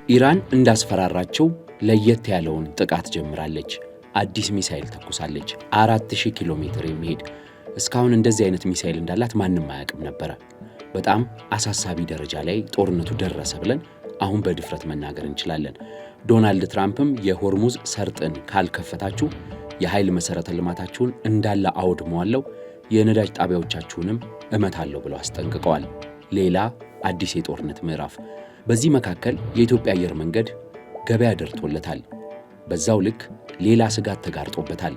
ኢራን እንዳስፈራራቸው ለየት ያለውን ጥቃት ጀምራለች። አዲስ ሚሳኤል ተኩሳለች። 4000 ኪሎ ሜትር የሚሄድ። እስካሁን እንደዚህ አይነት ሚሳኤል እንዳላት ማንም አያውቅም ነበረ። በጣም አሳሳቢ ደረጃ ላይ ጦርነቱ ደረሰ ብለን አሁን በድፍረት መናገር እንችላለን። ዶናልድ ትራምፕም የሆርሙዝ ሰርጥን ካልከፈታችሁ የኃይል መሠረተ ልማታችሁን እንዳለ አውድመዋለሁ፣ የነዳጅ ጣቢያዎቻችሁንም እመታለሁ ብለው አስጠንቅቀዋል። ሌላ አዲስ የጦርነት ምዕራፍ። በዚህ መካከል የኢትዮጵያ አየር መንገድ ገበያ ደርቶለታል። በዛው ልክ ሌላ ስጋት ተጋርጦበታል።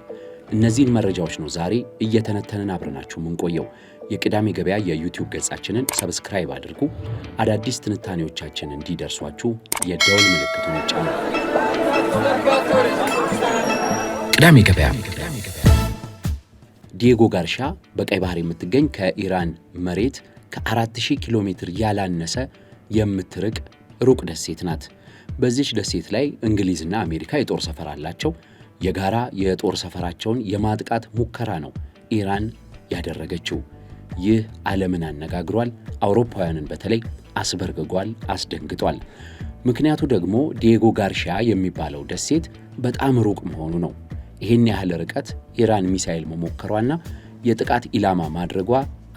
እነዚህን መረጃዎች ነው ዛሬ እየተነተንን አብረናችሁ የምንቆየው። የቅዳሜ ገበያ የዩቲዩብ ገጻችንን subscribe አድርጉ። አዳዲስ ትንታኔዎቻችን እንዲደርሷችሁ የደወል ምልክቱን ይጫኑ። ቅዳሜ ገበያ። ዲዬጎ ጋርሻ በቀይ ባህር የምትገኝ፣ ከኢራን መሬት ከ4000 ኪሎ ሜትር ያላነሰ የምትርቅ ሩቅ ደሴት ናት። በዚች ደሴት ላይ እንግሊዝና አሜሪካ የጦር ሰፈር አላቸው። የጋራ የጦር ሰፈራቸውን የማጥቃት ሙከራ ነው ኢራን ያደረገችው። ይህ ዓለምን አነጋግሯል። አውሮፓውያንን በተለይ አስበርግጓል፣ አስደንግጧል። ምክንያቱ ደግሞ ዲዬጎ ጋርሺያ የሚባለው ደሴት በጣም ሩቅ መሆኑ ነው። ይህን ያህል ርቀት ኢራን ሚሳኤል መሞከሯና የጥቃት ኢላማ ማድረጓ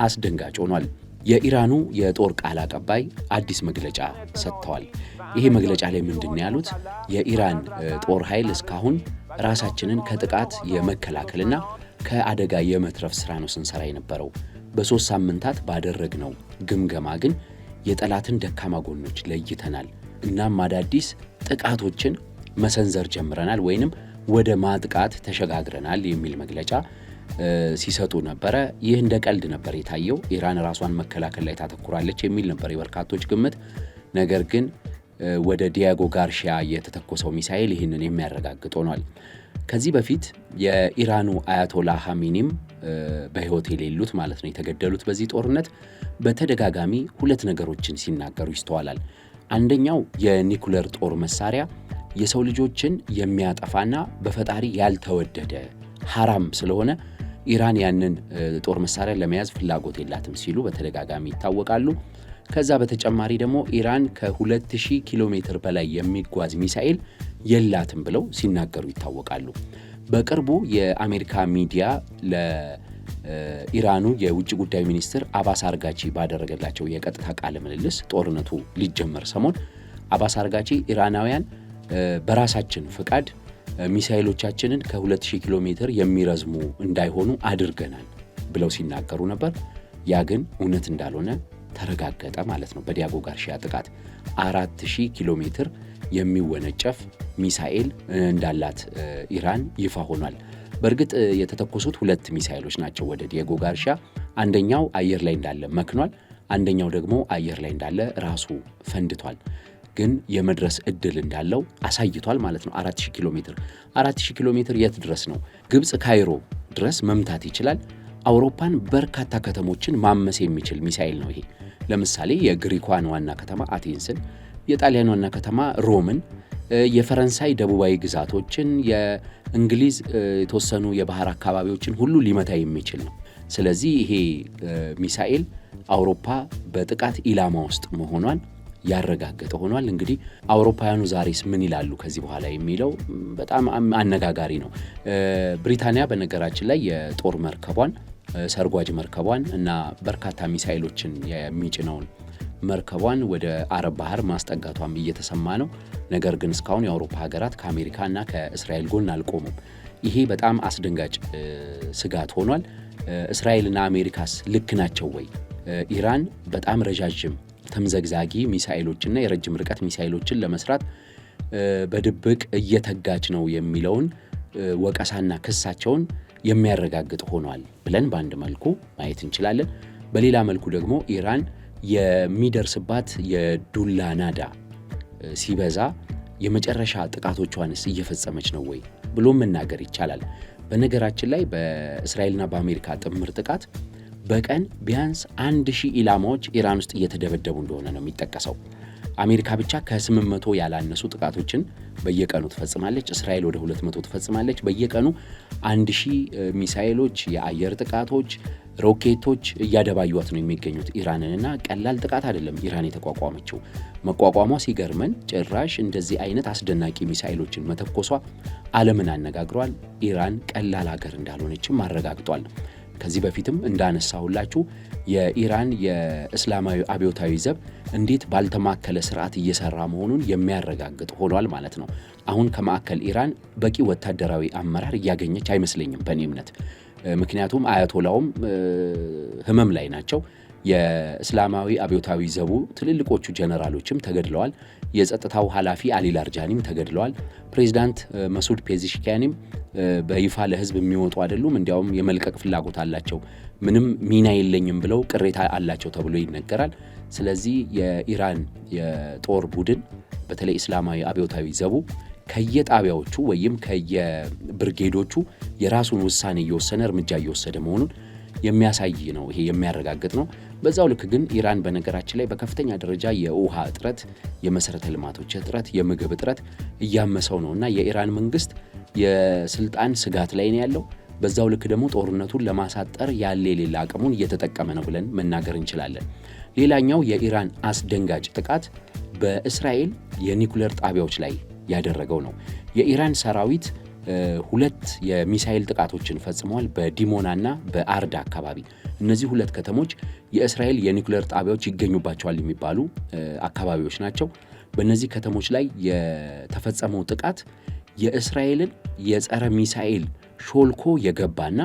አስደንጋጭ ሆኗል። የኢራኑ የጦር ቃል አቀባይ አዲስ መግለጫ ሰጥተዋል። ይሄ መግለጫ ላይ ምንድን ነው ያሉት? የኢራን ጦር ኃይል እስካሁን ራሳችንን ከጥቃት የመከላከልና ከአደጋ የመትረፍ ስራ ነው ስንሰራ የነበረው። በ3 ሳምንታት ባደረግነው ግምገማ ግን የጠላትን ደካማ ጎኖች ለይተናል። እናም አዳዲስ ጥቃቶችን መሰንዘር ጀምረናል ወይንም ወደ ማጥቃት ተሸጋግረናል የሚል መግለጫ ሲሰጡ ነበረ። ይህ እንደ ቀልድ ነበር የታየው። ኢራን ራሷን መከላከል ላይ ታተኩራለች የሚል ነበር የበርካቶች ግምት። ነገር ግን ወደ ዲያጎ ጋርሺያ የተተኮሰው ሚሳኤል ይህንን የሚያረጋግጥ ሆኗል። ከዚህ በፊት የኢራኑ አያቶላ ኻሜኒም፣ በሕይወት የሌሉት ማለት ነው፣ የተገደሉት በዚህ ጦርነት፣ በተደጋጋሚ ሁለት ነገሮችን ሲናገሩ ይስተዋላል። አንደኛው የኒኩለር ጦር መሳሪያ የሰው ልጆችን የሚያጠፋና በፈጣሪ ያልተወደደ ሐራም ስለሆነ ኢራን ያንን ጦር መሳሪያ ለመያዝ ፍላጎት የላትም ሲሉ በተደጋጋሚ ይታወቃሉ። ከዛ በተጨማሪ ደግሞ ኢራን ከ2000 ኪሎ ሜትር በላይ የሚጓዝ ሚሳኤል የላትም ብለው ሲናገሩ ይታወቃሉ። በቅርቡ የአሜሪካ ሚዲያ ለኢራኑ የውጭ ጉዳይ ሚኒስትር አባስ አርጋቺ ባደረገላቸው የቀጥታ ቃለ ምልልስ፣ ጦርነቱ ሊጀመር ሰሞን፣ አባስ አርጋቺ ኢራናውያን በራሳችን ፍቃድ ሚሳኤሎቻችንን ከ2000 ኪሎ ሜትር የሚረዝሙ እንዳይሆኑ አድርገናል ብለው ሲናገሩ ነበር። ያ ግን እውነት እንዳልሆነ ተረጋገጠ ማለት ነው። በዲያጎ ጋርሺያ ጥቃት 4000 ኪሎ ሜትር የሚወነጨፍ ሚሳኤል እንዳላት ኢራን ይፋ ሆኗል። በእርግጥ የተተኮሱት ሁለት ሚሳኤሎች ናቸው ወደ ዲያጎ ጋርሺያ። አንደኛው አየር ላይ እንዳለ መክኗል። አንደኛው ደግሞ አየር ላይ እንዳለ ራሱ ፈንድቷል። ግን የመድረስ እድል እንዳለው አሳይቷል ማለት ነው። 4000 ኪሎ ሜትር፣ 4000 ኪሎ ሜትር የት ድረስ ነው? ግብፅ ካይሮ ድረስ መምታት ይችላል። አውሮፓን በርካታ ከተሞችን ማመስ የሚችል ሚሳኤል ነው ይሄ። ለምሳሌ የግሪኳን ዋና ከተማ አቴንስን፣ የጣሊያን ዋና ከተማ ሮምን፣ የፈረንሳይ ደቡባዊ ግዛቶችን፣ የእንግሊዝ የተወሰኑ የባህር አካባቢዎችን ሁሉ ሊመታ የሚችል ነው። ስለዚህ ይሄ ሚሳኤል አውሮፓ በጥቃት ኢላማ ውስጥ መሆኗን ያረጋገጠ ሆኗል። እንግዲህ አውሮፓውያኑ ዛሬስ ምን ይላሉ ከዚህ በኋላ የሚለው በጣም አነጋጋሪ ነው። ብሪታንያ በነገራችን ላይ የጦር መርከቧን፣ ሰርጓጅ መርከቧን እና በርካታ ሚሳኤሎችን የሚጭነውን መርከቧን ወደ አረብ ባህር ማስጠጋቷም እየተሰማ ነው። ነገር ግን እስካሁን የአውሮፓ ሀገራት ከአሜሪካ እና ከእስራኤል ጎን አልቆሙም። ይሄ በጣም አስደንጋጭ ስጋት ሆኗል። እስራኤልና አሜሪካስ ልክ ናቸው ወይ? ኢራን በጣም ረዣዥም ተምዘግዛጊ ሚሳኤሎችና የረጅም ርቀት ሚሳኤሎችን ለመስራት በድብቅ እየተጋች ነው የሚለውን ወቀሳና ክሳቸውን የሚያረጋግጥ ሆኗል ብለን በአንድ መልኩ ማየት እንችላለን። በሌላ መልኩ ደግሞ ኢራን የሚደርስባት የዱላ ናዳ ሲበዛ የመጨረሻ ጥቃቶቿንስ እየፈጸመች ነው ወይ ብሎ መናገር ይቻላል። በነገራችን ላይ በእስራኤልና በአሜሪካ ጥምር ጥቃት በቀን ቢያንስ 1000 ኢላማዎች ኢራን ውስጥ እየተደበደቡ እንደሆነ ነው የሚጠቀሰው። አሜሪካ ብቻ ከ800 ያላነሱ ጥቃቶችን በየቀኑ ትፈጽማለች። እስራኤል ወደ 200 ትፈጽማለች። በየቀኑ 1000 ሚሳኤሎች፣ የአየር ጥቃቶች፣ ሮኬቶች እያደባዩት ነው የሚገኙት ኢራንንና ቀላል ጥቃት አይደለም ኢራን የተቋቋመችው። መቋቋሟ ሲገርመን ጭራሽ እንደዚህ አይነት አስደናቂ ሚሳኤሎችን መተኮሷ ዓለምን አነጋግሯል። ኢራን ቀላል ሀገር እንዳልሆነችም አረጋግጧል። ከዚህ በፊትም እንዳነሳሁላችሁ የኢራን የእስላማዊ አብዮታዊ ዘብ እንዴት ባልተማከለ ስርዓት እየሰራ መሆኑን የሚያረጋግጥ ሆኗል ማለት ነው። አሁን ከማዕከል ኢራን በቂ ወታደራዊ አመራር እያገኘች አይመስለኝም በእኔ እምነት። ምክንያቱም አያቶላውም ህመም ላይ ናቸው። የእስላማዊ አብዮታዊ ዘቡ ትልልቆቹ ጀነራሎችም ተገድለዋል። የጸጥታው ኃላፊ አሊ ላርጃኒም ተገድለዋል። ፕሬዚዳንት መሱድ ፔዚሽኪያንም በይፋ ለህዝብ የሚወጡ አይደሉም። እንዲያውም የመልቀቅ ፍላጎት አላቸው። ምንም ሚና የለኝም ብለው ቅሬታ አላቸው ተብሎ ይነገራል። ስለዚህ የኢራን የጦር ቡድን በተለይ እስላማዊ አብዮታዊ ዘቡ ከየጣቢያዎቹ ወይም ከየብርጌዶቹ የራሱን ውሳኔ እየወሰነ እርምጃ እየወሰደ መሆኑን የሚያሳይ ነው። ይሄ የሚያረጋግጥ ነው። በዛው ልክ ግን ኢራን በነገራችን ላይ በከፍተኛ ደረጃ የውሃ እጥረት፣ የመሰረተ ልማቶች እጥረት፣ የምግብ እጥረት እያመሰው ነው እና የኢራን መንግስት የስልጣን ስጋት ላይ ነው ያለው። በዛው ልክ ደግሞ ጦርነቱን ለማሳጠር ያለ የሌለ አቅሙን እየተጠቀመ ነው ብለን መናገር እንችላለን። ሌላኛው የኢራን አስደንጋጭ ጥቃት በእስራኤል የኒኩሌር ጣቢያዎች ላይ ያደረገው ነው። የኢራን ሰራዊት ሁለት የሚሳኤል ጥቃቶችን ፈጽመዋል፣ በዲሞናና በአርዳ አካባቢ። እነዚህ ሁለት ከተሞች የእስራኤል የኒኩሌር ጣቢያዎች ይገኙባቸዋል የሚባሉ አካባቢዎች ናቸው። በእነዚህ ከተሞች ላይ የተፈጸመው ጥቃት የእስራኤልን የጸረ ሚሳኤል ሾልኮ የገባና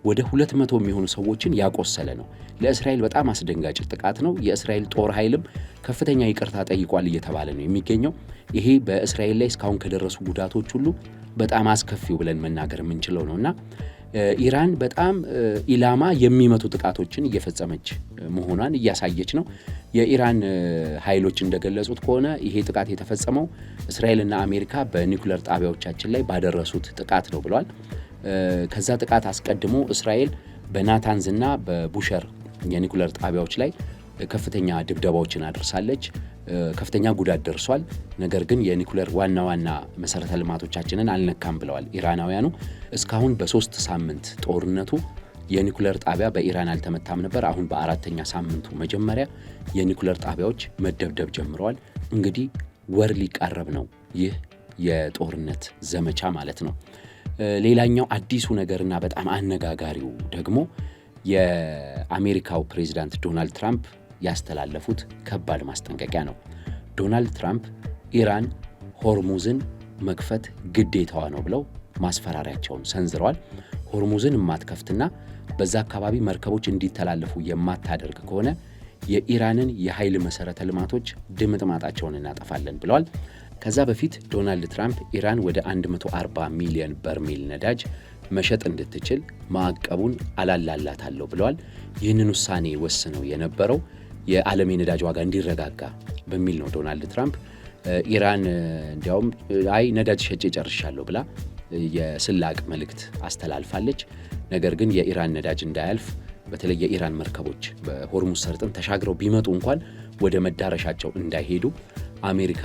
ወደ 200 የሚሆኑ ሰዎችን ያቆሰለ ነው። ለእስራኤል በጣም አስደንጋጭ ጥቃት ነው። የእስራኤል ጦር ኃይልም ከፍተኛ ይቅርታ ጠይቋል እየተባለ ነው የሚገኘው። ይሄ በእስራኤል ላይ እስካሁን ከደረሱ ጉዳቶች ሁሉ በጣም አስከፊው ብለን መናገር የምንችለው ነው እና ኢራን በጣም ኢላማ የሚመቱ ጥቃቶችን እየፈጸመች መሆኗን እያሳየች ነው። የኢራን ኃይሎች እንደገለጹት ከሆነ ይሄ ጥቃት የተፈጸመው እስራኤልና አሜሪካ በኒውክለር ጣቢያዎቻችን ላይ ባደረሱት ጥቃት ነው ብለዋል። ከዛ ጥቃት አስቀድሞ እስራኤል በናታንዝና በቡሸር የኒኩለር ጣቢያዎች ላይ ከፍተኛ ድብደባዎችን አድርሳለች። ከፍተኛ ጉዳት ደርሷል። ነገር ግን የኒኩለር ዋና ዋና መሰረተ ልማቶቻችንን አልነካም ብለዋል ኢራናውያኑ። እስካሁን በ3 ሳምንት ጦርነቱ የኒኩለር ጣቢያ በኢራን አልተመታም ነበር። አሁን በአራተኛ ሳምንቱ መጀመሪያ የኒኩለር ጣቢያዎች መደብደብ ጀምረዋል። እንግዲህ ወር ሊቃረብ ነው ይህ የጦርነት ዘመቻ ማለት ነው። ሌላኛው አዲሱ ነገርና በጣም አነጋጋሪው ደግሞ የአሜሪካው ፕሬዚዳንት ዶናልድ ትራምፕ ያስተላለፉት ከባድ ማስጠንቀቂያ ነው። ዶናልድ ትራምፕ ኢራን ሆርሙዝን መክፈት ግዴታዋ ነው ብለው ማስፈራሪያቸውን ሰንዝረዋል። ሆርሙዝን የማትከፍትና በዛ አካባቢ መርከቦች እንዲተላለፉ የማታደርግ ከሆነ የኢራንን የኃይል መሰረተ ልማቶች ድምጥማጣቸውን እናጠፋለን ብለዋል። ከዛ በፊት ዶናልድ ትራምፕ ኢራን ወደ 140 ሚሊዮን በርሜል ነዳጅ መሸጥ እንድትችል ማዕቀቡን አላላላታለሁ ብለዋል። ይህንን ውሳኔ ወስነው የነበረው የዓለም የነዳጅ ዋጋ እንዲረጋጋ በሚል ነው። ዶናልድ ትራምፕ ኢራን እንዲያውም አይ ነዳጅ ሸጬ ጨርሻለሁ ብላ የስላቅ መልእክት አስተላልፋለች። ነገር ግን የኢራን ነዳጅ እንዳያልፍ በተለይ የኢራን መርከቦች በሆርሙዝ ሰርጥን ተሻግረው ቢመጡ እንኳን ወደ መዳረሻቸው እንዳይሄዱ አሜሪካ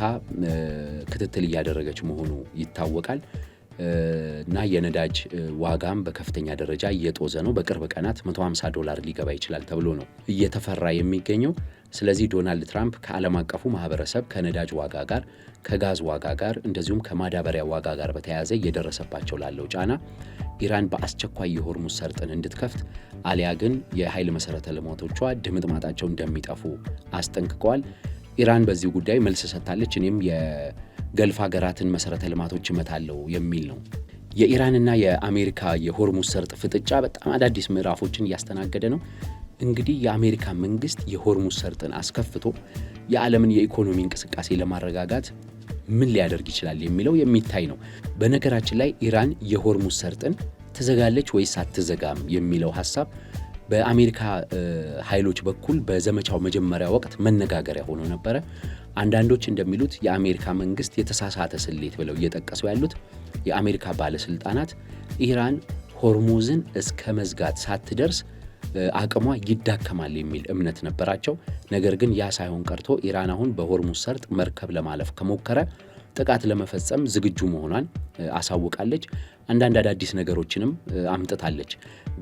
ክትትል እያደረገች መሆኑ ይታወቃል። እና የነዳጅ ዋጋም በከፍተኛ ደረጃ እየጦዘ ነው። በቅርብ ቀናት $150 ሊገባ ይችላል ተብሎ ነው እየተፈራ የሚገኘው። ስለዚህ ዶናልድ ትራምፕ ከዓለም አቀፉ ማህበረሰብ ከነዳጅ ዋጋ ጋር፣ ከጋዝ ዋጋ ጋር እንደዚሁም ከማዳበሪያ ዋጋ ጋር በተያያዘ እየደረሰባቸው ላለው ጫና ኢራን በአስቸኳይ የሆርሙዝ ሰርጥን እንድትከፍት አሊያ ግን የኃይል መሰረተ ልማቶቿ ድምጥማጣቸው እንደሚጠፉ አስጠንቅቀዋል። ኢራን በዚህ ጉዳይ መልስ ሰጥታለች። እኔም የገልፍ ሀገራትን መሰረተ ልማቶች እመታለሁ የሚል ነው። የኢራንና የአሜሪካ የሆርሙዝ ሰርጥ ፍጥጫ በጣም አዳዲስ ምዕራፎችን እያስተናገደ ነው። እንግዲህ የአሜሪካ መንግስት የሆርሙዝ ሰርጥን አስከፍቶ የዓለምን የኢኮኖሚ እንቅስቃሴ ለማረጋጋት ምን ሊያደርግ ይችላል የሚለው የሚታይ ነው። በነገራችን ላይ ኢራን የሆርሙዝ ሰርጥን ትዘጋለች ወይስ አትዘጋም የሚለው ሀሳብ በአሜሪካ ኃይሎች በኩል በዘመቻው መጀመሪያ ወቅት መነጋገሪያ ሆኖ ነበረ። አንዳንዶች እንደሚሉት የአሜሪካ መንግስት የተሳሳተ ስሌት ብለው እየጠቀሱ ያሉት የአሜሪካ ባለስልጣናት ኢራን ሆርሙዝን እስከ መዝጋት ሳትደርስ አቅሟ ይዳከማል የሚል እምነት ነበራቸው። ነገር ግን ያ ሳይሆን ቀርቶ ኢራን አሁን በሆርሙዝ ሰርጥ መርከብ ለማለፍ ከሞከረ ጥቃት ለመፈጸም ዝግጁ መሆኗን አሳውቃለች። አንዳንድ አዳዲስ ነገሮችንም አምጥታለች።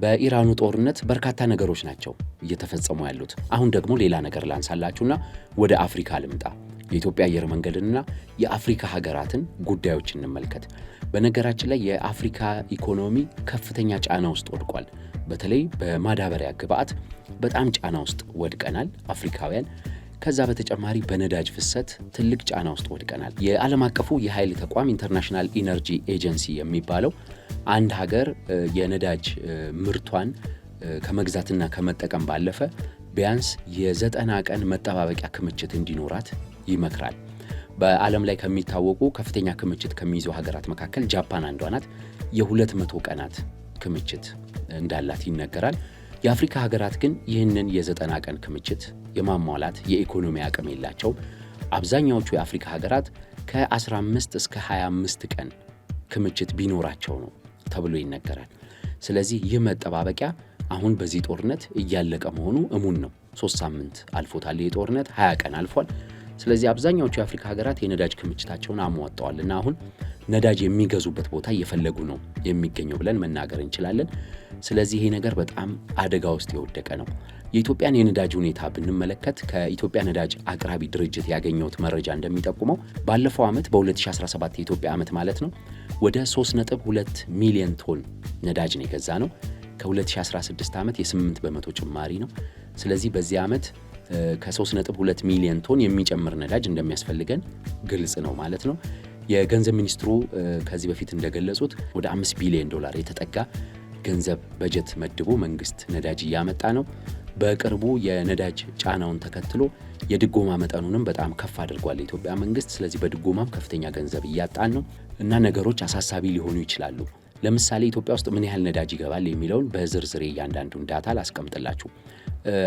በኢራኑ ጦርነት በርካታ ነገሮች ናቸው እየተፈጸሙ ያሉት። አሁን ደግሞ ሌላ ነገር ላንሳላችሁና ወደ አፍሪካ ልምጣ። የኢትዮጵያ አየር መንገድንና የአፍሪካ ሀገራትን ጉዳዮች እንመልከት። በነገራችን ላይ የአፍሪካ ኢኮኖሚ ከፍተኛ ጫና ውስጥ ወድቋል። በተለይ በማዳበሪያ ግብዓት በጣም ጫና ውስጥ ወድቀናል አፍሪካውያን። ከዛ በተጨማሪ በነዳጅ ፍሰት ትልቅ ጫና ውስጥ ወድቀናል። የዓለም አቀፉ የኃይል ተቋም International Energy Agency የሚባለው አንድ ሀገር የነዳጅ ምርቷን ከመግዛትና ከመጠቀም ባለፈ ቢያንስ የ90 ቀን መጠባበቂያ ክምችት እንዲኖራት ይመክራል። በዓለም ላይ ከሚታወቁ ከፍተኛ ክምችት ከሚይዙ ሀገራት መካከል ጃፓን አንዷ ናት። የ200 ቀናት ክምችት እንዳላት ይነገራል። የአፍሪካ ሀገራት ግን ይህንን የ90 ቀን ክምችት የማሟላት የኢኮኖሚ አቅም የላቸውም። አብዛኛዎቹ የአፍሪካ ሀገራት ከ15 እስከ 25 ቀን ክምችት ቢኖራቸው ነው ተብሎ ይነገራል። ስለዚህ ይህ መጠባበቂያ አሁን በዚህ ጦርነት እያለቀ መሆኑ እሙን ነው። 3 ሳምንት አልፎታል። ይህ ጦርነት 20 ቀን አልፏል። ስለዚህ አብዛኛዎቹ የአፍሪካ ሀገራት የነዳጅ ክምችታቸውን አሟጠዋል እና አሁን ነዳጅ የሚገዙበት ቦታ እየፈለጉ ነው የሚገኘው ብለን መናገር እንችላለን። ስለዚህ ይሄ ነገር በጣም አደጋ ውስጥ የወደቀ ነው። የኢትዮጵያን የነዳጅ ሁኔታ ብንመለከት ከኢትዮጵያ ነዳጅ አቅራቢ ድርጅት ያገኘሁት መረጃ እንደሚጠቁመው ባለፈው ዓመት በ2017 የኢትዮጵያ ዓመት ማለት ነው ወደ 3.2 ሚሊዮን ቶን ነዳጅ ነው የገዛ ነው። ከ2016 ዓመት የ8% ጭማሪ ነው። ስለዚህ በዚህ ዓመት ከ3.2 ሚሊዮን ቶን የሚጨምር ነዳጅ እንደሚያስፈልገን ግልጽ ነው ማለት ነው። የገንዘብ ሚኒስትሩ ከዚህ በፊት እንደገለጹት ወደ 5 ቢሊዮን ዶላር የተጠጋ ገንዘብ በጀት መድቦ መንግስት ነዳጅ እያመጣ ነው። በቅርቡ የነዳጅ ጫናውን ተከትሎ የድጎማ መጠኑንም በጣም ከፍ አድርጓል የኢትዮጵያ መንግስት። ስለዚህ በድጎማም ከፍተኛ ገንዘብ እያጣን ነው እና ነገሮች አሳሳቢ ሊሆኑ ይችላሉ። ለምሳሌ ኢትዮጵያ ውስጥ ምን ያህል ነዳጅ ይገባል የሚለውን በዝርዝር እያንዳንዱን data ላስቀምጥላችሁ።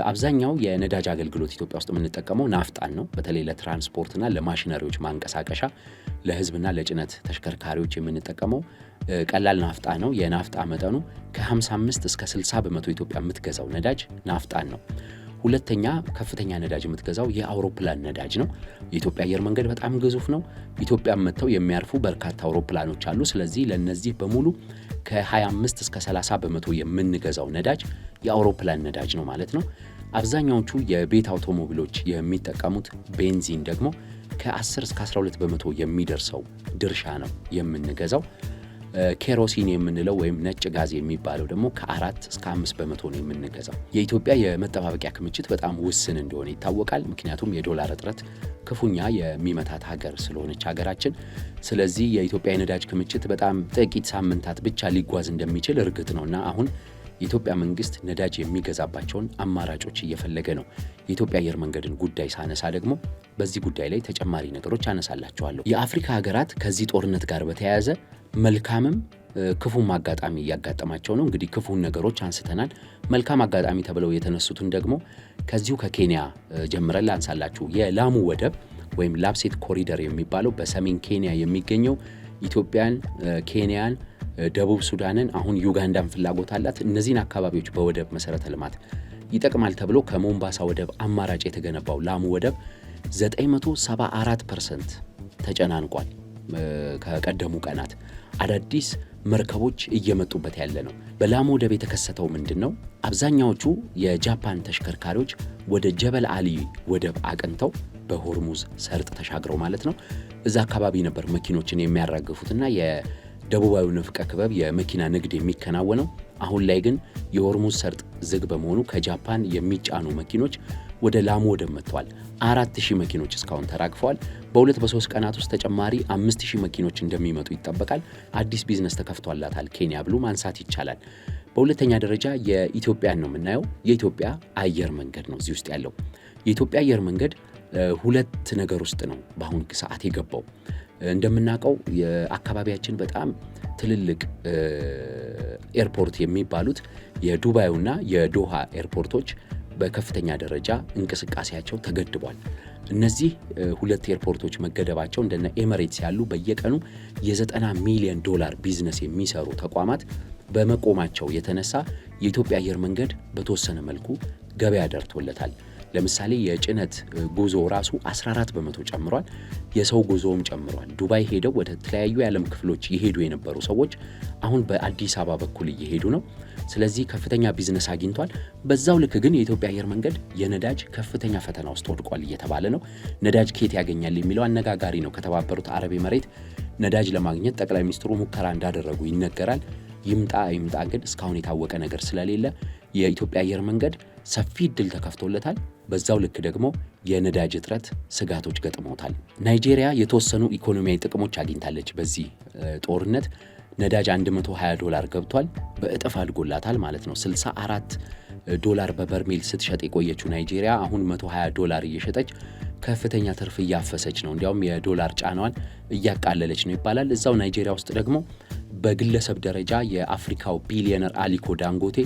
አብዛኛው የነዳጅ አገልግሎት ኢትዮጵያ ውስጥ የምንጠቀመው ናፍጣን ነው። በተለይ ለትራንስፖርትና ለማሽነሪዎች ማንቀሳቀሻ፣ ለህዝብና ለጭነት ተሽከርካሪዎች የምንጠቀመው ቀላል ናፍጣ ነው። የናፍጣ መጠኑ ከ55 እስከ 60% ኢትዮጵያ የምትገዛው ነዳጅ ናፍጣን ነው። ሁለተኛ ከፍተኛ ነዳጅ የምትገዛው የአውሮፕላን ነዳጅ ነው። የኢትዮጵያ አየር መንገድ በጣም ግዙፍ ነው። ኢትዮጵያ መጥተው የሚያርፉ በርካታ አውሮፕላኖች አሉ። ስለዚህ ለነዚህ በሙሉ ከ25 እስከ 30% የምንገዛው ነዳጅ የአውሮፕላን ነዳጅ ነው ማለት ነው። አብዛኛዎቹ የቤት አውቶሞቢሎች የሚጠቀሙት ቤንዚን ደግሞ ከ10 እስከ 12% የሚደርሰው ድርሻ ነው የምንገዛው። ኬሮሲን የምንለው ወይም ነጭ ጋዝ የሚባለው ደግሞ ከ4 እስከ 5% ነው የምንገዛው። የኢትዮጵያ የመጠባበቂያ ክምችት በጣም ውስን እንደሆነ ይታወቃል። ምክንያቱም የዶላር እጥረት ክፉኛ የሚመታት ሀገር ስለሆነች ሀገራችን። ስለዚህ የኢትዮጵያ የነዳጅ ክምችት በጣም ጥቂት ሳምንታት ብቻ ሊጓዝ እንደሚችል እርግጥ ነው እና አሁን የኢትዮጵያ መንግስት ነዳጅ የሚገዛባቸውን አማራጮች እየፈለገ ነው። የኢትዮጵያ አየር መንገድን ጉዳይ ሳነሳ ደግሞ በዚህ ጉዳይ ላይ ተጨማሪ ነገሮች አነሳላችኋለሁ። የአፍሪካ ሀገራት ከዚህ ጦርነት ጋር በተያያዘ መልካምም ክፉም አጋጣሚ እያጋጠማቸው ነው። እንግዲህ ክፉን ነገሮች አንስተናል። መልካም አጋጣሚ ተብለው የተነሱትን ደግሞ ከዚሁ ከኬንያ ጀምረን ላንሳላችሁ። የላሙ ወደብ ወይም ላፕሴት ኮሪደር የሚባለው በሰሜን ኬንያ የሚገኘው ኢትዮጵያን፣ ኬንያን፣ ደቡብ ሱዳንን፣ አሁን ዩጋንዳን ፍላጎት አላት። እነዚህን አካባቢዎች በወደብ መሰረተ ልማት ይጠቅማል ተብሎ ከሞምባሳ ወደብ አማራጭ የተገነባው ላሙ ወደብ 974% ተጨናንቋል። ከቀደሙ ቀናት አዳዲስ መርከቦች እየመጡበት ያለ ነው። በላሙ ወደብ የተከሰተው ምንድን ነው? አብዛኛዎቹ የጃፓን ተሽከርካሪዎች ወደ ጀበል አሊ ወደብ አቅንተው በሆርሙዝ ሰርጥ ተሻግረው ማለት ነው እዛ አካባቢ ነበር መኪኖችን የሚያራግፉትና የደቡባዊ ንፍቀ ክበብ የመኪና ንግድ የሚከናወነው። አሁን ላይ ግን የሆርሙዝ ሰርጥ ዝግ በመሆኑ ከጃፓን የሚጫኑ መኪኖች ወደ ላሙ ወደብ መጥተዋል። 4000 መኪኖች እስካሁን ተራግፈዋል። በ2 በ3 ቀናት ውስጥ ተጨማሪ 5000 መኪኖች እንደሚመጡ ይጠበቃል። አዲስ ቢዝነስ ተከፍቷላታል ኬንያ ብሎ ማንሳት ይቻላል። በሁለተኛ ደረጃ የኢትዮጵያን ነው የምናየው። የኢትዮጵያ አየር መንገድ ነው እዚህ ውስጥ ያለው። የኢትዮጵያ አየር መንገድ ሁለት ነገር ውስጥ ነው በአሁን ሰዓት የገባው። እንደምናውቀው የአካባቢያችን በጣም ትልልቅ ኤርፖርት የሚባሉት የዱባዩና የዶሃ ኤርፖርቶች በከፍተኛ ደረጃ እንቅስቃሴያቸው ተገድቧል። እነዚህ ሁለት ኤርፖርቶች መገደባቸው እንደነ ኤመሬትስ ያሉ በየቀኑ የ90 ሚሊዮን ዶላር ቢዝነስ የሚሰሩ ተቋማት በመቆማቸው የተነሳ የኢትዮጵያ አየር መንገድ በተወሰነ መልኩ ገበያ ደርቶለታል። ለምሳሌ የጭነት ጉዞ ራሱ 14% ጨምሯል። የሰው ጉዞውም ጨምሯል። ዱባይ ሄደው ወደ ተለያዩ የዓለም ክፍሎች የሄዱ የነበሩ ሰዎች አሁን በአዲስ አበባ በኩል እየሄዱ ነው። ስለዚህ ከፍተኛ ቢዝነስ አግኝቷል። በዛው ልክ ግን የኢትዮጵያ አየር መንገድ የነዳጅ ከፍተኛ ፈተና ውስጥ ወድቋል እየተባለ ነው። ነዳጅ ከየት ያገኛል የሚለው አነጋጋሪ ነው። ከተባበሩት አረብ ኤምሬት ነዳጅ ለማግኘት ጠቅላይ ሚኒስትሩ ሙከራ እንዳደረጉ ይነገራል። ይምጣ አይምጣ ግን እስካሁን የታወቀ ነገር ስለሌለ የኢትዮጵያ አየር መንገድ ሰፊ እድል ተከፍቶለታል። በዛው ልክ ደግሞ የነዳጅ እጥረት ስጋቶች ገጥመውታል። ናይጄሪያ የተወሰኑ ኢኮኖሚያዊ ጥቅሞች አግኝታለች። በዚህ ጦርነት ነዳጅ $120 ገብቷል። በእጥፍ አድጎላታል ማለት ነው። $64 በበርሜል ስትሸጥ የቆየችው ናይጄሪያ አሁን $120 እየሸጠች ከፍተኛ ትርፍ እያፈሰች ነው። እንዲያውም የዶላር ጫናዋን እያቃለለች ነው ይባላል። እዛው ናይጄሪያ ውስጥ ደግሞ በግለሰብ ደረጃ የአፍሪካው ቢሊዮነር አሊኮ ዳንጎቴ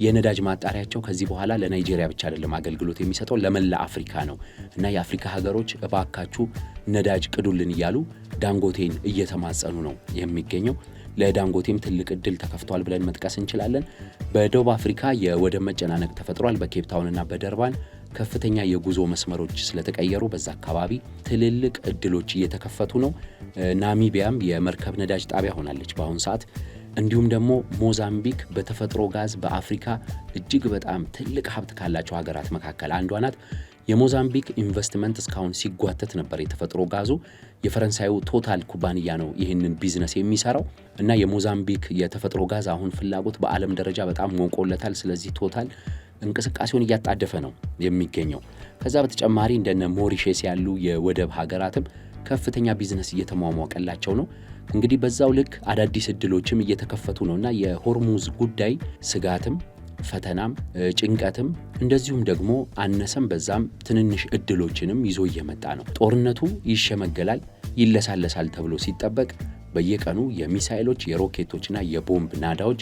የነዳጅ ማጣሪያቸው ከዚህ በኋላ ለናይጄሪያ ብቻ አይደለም አገልግሎት የሚሰጠው ለመላ አፍሪካ ነው እና የአፍሪካ ሀገሮች እባካችሁ ነዳጅ ቅዱልን እያሉ ዳንጎቴን እየተማጸኑ ነው የሚገኘው። ለዳንጎቴም ትልቅ እድል ተከፍቷል ብለን መጥቀስ እንችላለን። በደቡብ አፍሪካ የወደብ መጨናነቅ ተፈጥሯል። በኬፕታውንና በደርባን ከፍተኛ የጉዞ መስመሮች ስለተቀየሩ በዛ አካባቢ ትልልቅ እድሎች እየተከፈቱ ነው። ናሚቢያም የመርከብ ነዳጅ ጣቢያ ሆናለች በአሁኑ ሰዓት። እንዲሁም ደግሞ ሞዛምቢክ በተፈጥሮ ጋዝ በአፍሪካ እጅግ በጣም ትልቅ ሀብት ካላቸው ሀገራት መካከል አንዷ ናት። የሞዛምቢክ ኢንቨስትመንት እስካሁን ሲጓተት ነበር። የተፈጥሮ ጋዙ የፈረንሳዩ ቶታል ኩባንያ ነው ይህንን ቢዝነስ የሚሰራው እና የሞዛምቢክ የተፈጥሮ ጋዝ አሁን ፍላጎት በዓለም ደረጃ በጣም ሞቆለታል። ስለዚህ ቶታል እንቅስቃሴውን እያጣደፈ ነው የሚገኘው። ከዛ በተጨማሪ እንደነ ሞሪሼስ ያሉ የወደብ ሀገራትም ከፍተኛ ቢዝነስ እየተሟሟቀላቸው ነው። እንግዲህ በዛው ልክ አዳዲስ እድሎችም እየተከፈቱ ነውና የሆርሙዝ ጉዳይ ስጋትም ፈተናም ጭንቀትም እንደዚሁም ደግሞ አነሰም በዛም ትንንሽ እድሎችንም ይዞ እየመጣ ነው። ጦርነቱ ይሸመገላል፣ ይለሳለሳል ተብሎ ሲጠበቅ በየቀኑ የሚሳይሎች የሮኬቶችና የቦምብ ናዳዎች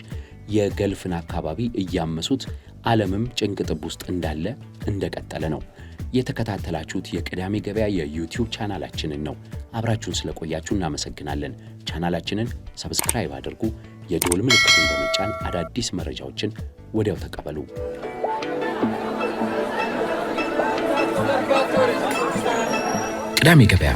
የገልፍን አካባቢ እያመሱት ዓለምም ጭንቅጥብ ውስጥ እንዳለ እንደቀጠለ ነው። የተከታተላችሁት የቅዳሜ ገበያ የዩቲዩብ ቻናላችንን ነው። አብራችሁን ስለቆያችሁ እናመሰግናለን። ቻናላችንን subscribe አድርጉ። የደወል ምልክቱን በመጫን አዳዲስ መረጃዎችን ወዲያው ተቀበሉ። ቅዳሜ ገበያ።